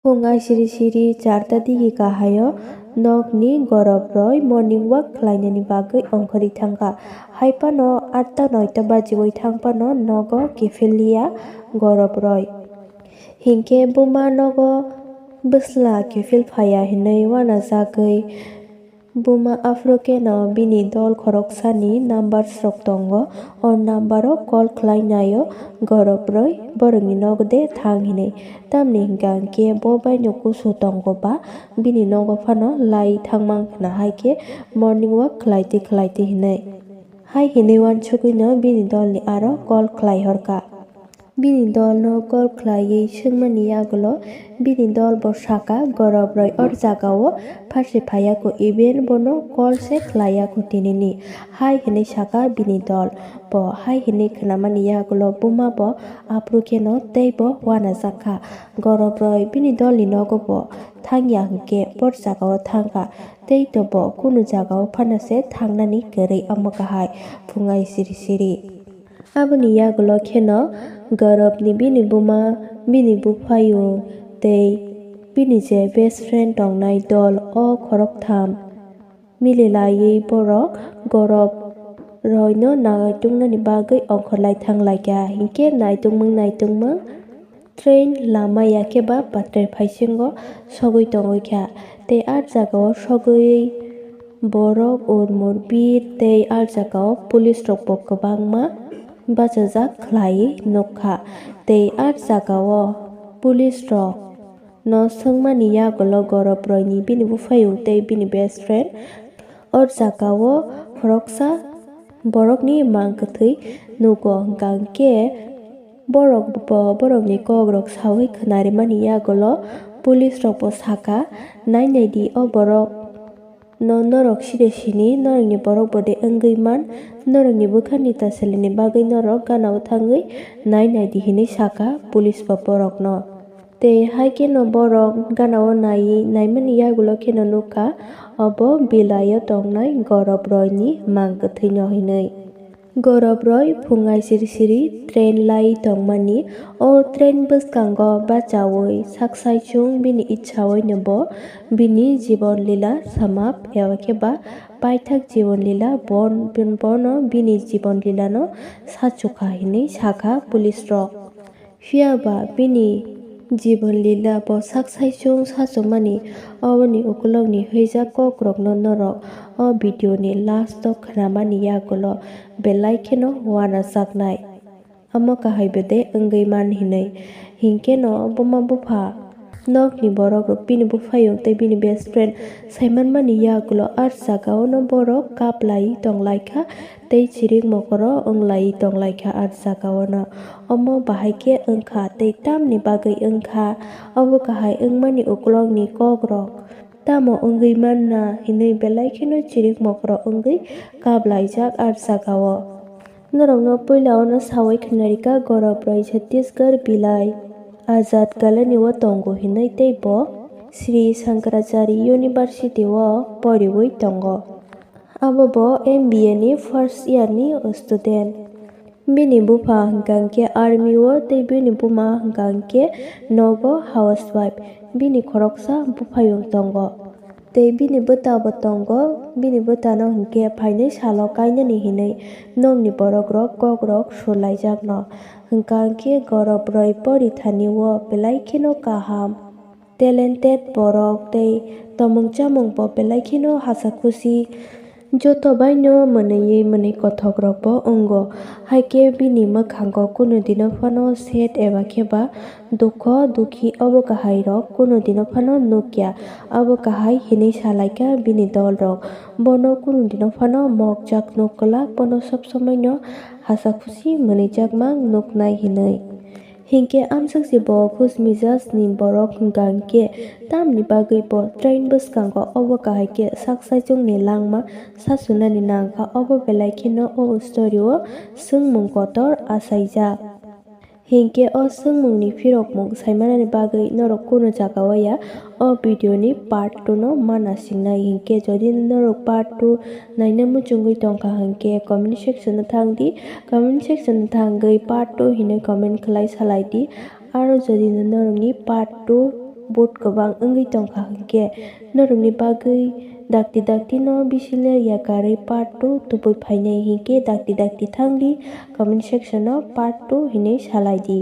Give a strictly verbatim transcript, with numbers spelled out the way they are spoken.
Phung aisiri siri charta digi kahaio nokni gorobroi morning walk khlainani bagwi ongkhorwi thangkha. Hai phano atta noita bajiwi thang phano nogo kiphilya gorobroi. Hinkhe buma nogo bwsla kiphil phaiya hinwi uanajagwi buma aphuru kheno bini dol khoroksani numbers rok tongo. O number o call khlai naio gorobroi borokni nogo de thang hinwi. Tamni hwnkha hinkhe bo baino kusu tongo ba bini nogo phano lai thangmang khna hai khe morning walk khlaitwi khlaitwi hinwi. Hai hinwi uansugwino bini dolni aro call khlai horkha. Bini dolno call khlaiwi swngmani yagulo bini dol bo sakha, gorobroi or jagao pharsi phaiyaku, even bono call se khlaiyaku tinini. Hai hinwi sakha bini dol bo. Hai hinwi khnamani yagulo buma bo aphuru kheno teibo uanajakha. Gorobroi bini dolni nogo bo thangya hinkhe bor jagao thangkha. Tei to bo kunu jagao phano se thangnani kwrwi omo kahai phungai siri siri. Aboni yagulo kheno Gaurabni bini buma, bini buphayung tei bini je best friend tongnai dol o khoroktham mililaiwi borok Gaurab roino naitungnani bagwi ongkhorlai thanglaikha. Hinkhe naitungmung naitungmung train lama ya khe ba bathrai phaisingo sogwi tongwi kha. Tei ah jagao sogwi borok urmur bir tei ah jagao police rokbo kwbangma bachajak khlaiwi nukha. Tei ah jagao police rok no swngmani yagulo Gaurab roini bini buphayung tei bini best friend o jagao khoroksa borokni mang kwthwi nugo, hwnkha hinkhe borok bo borokni kokrok sawi khnarimani yagulo police rokbo sakha, "Nai naidi o borok no norok side sini, norokni borok bo de wngwi man, norokni bwkhani ta seleni bagwi norok ganao thangwi nai naidi," hinwi sakha police bo borokno. Tei hai kheno borok ganao naiwi naimani yagulo kheno nukha obo bilaio tongnai Gaurab roini mang kwthwino hinwi. Gaurab roi phungai siri siri train lai tongmani. O train bwskango bachaui saksaichung bini ichhaui no bo bini jibon lila samap eba khe ba paithak jibon lila bon-, bono bini jibon lila no sachukha hinwi sakha police rok. Phiya ba bini jibon lila bo sak saichung sachukmani, oboni ukulokni hwijak kokrokno norok o video ni last o khnamani yagulo belai kheno uanajaknai. Omo kahai bede wngwi man hinwi. Hinkhe no buma bupha nokni borok rok bini buphayung tei bini best friend saimanmani yagulo ah jagao no borok kaplai tonglaikha. Tei chirik mokoro wnglai tonglaikha ah jagao no. Omo bahai khe wngkha tei tamni bagwi wngkha? Obo kahai wngmani ukulokni kokrok tamo wngwi manna hinwi belai kheno chirik mokoro wngwi kaplaijak ah jagao. Norokno puila ono sawi khwnarikha, Gaurab roi Chhattisgarh bilai Azad Colony o tongo hinwi tei bo Sri Shankaracharya University o poriwi tongo. Abo bo M B A ni first year ni student. Bini bupha hwnkha hwnkhe army o tei bini buma hwnkha hwnkhe nogo housewife. Bini khoroksa buphayung tongo. Tei bini bwta bo tongo. Bini bwtano hwnkhe phainai salo kainani hinwi nokni borok rok kok rok sulaijakno. Hwnkha hwnkhe Gaurab roi pori thani o belai kheno kaham. Talented borok tei tomung chamung bo belai kheno hasa khusi joto baino mwnwiwi mwnwi kothok rok bo wngo. Hai khe bini mwkhango kunu dino phano sad eba khe ba dukho dukhi obo kahai rok kunu dino phano nukya. Abo kahai hinwi salaikha bini dol rok. Bono kunu dino phano mokjak nuk kwlak, bono sob somoi no hasa khusi mwnwijak mang nuknai hinwi. Hinkhe amsakchi bo khus mijaj ni borok hwnkha hinkhe tamni bagwi bo train bwskango obo kahai khe sak saichung ni langma sasunani nangkha, obo belai kheno o story o swngmung kotor achaijak. Hinkhe o swngmung ni phirokmung saimanani bagwi norok kunu jaga o ya o video ni part two no mana singnai. Hinkhe jodi norok part two naina muchungwi tongkha hinkhe comment section o thang di. Comment section o thangwi part two hinwi comment khlai salai di. Aro jodi no norokni part two vote kwbang wngwi tongkha hinkhe norokni bagwi dakti dakti no bisi le yakarwi part two tubui phainai hinkhe dakti dakti thangdi comment section o part two hinwi salaidi.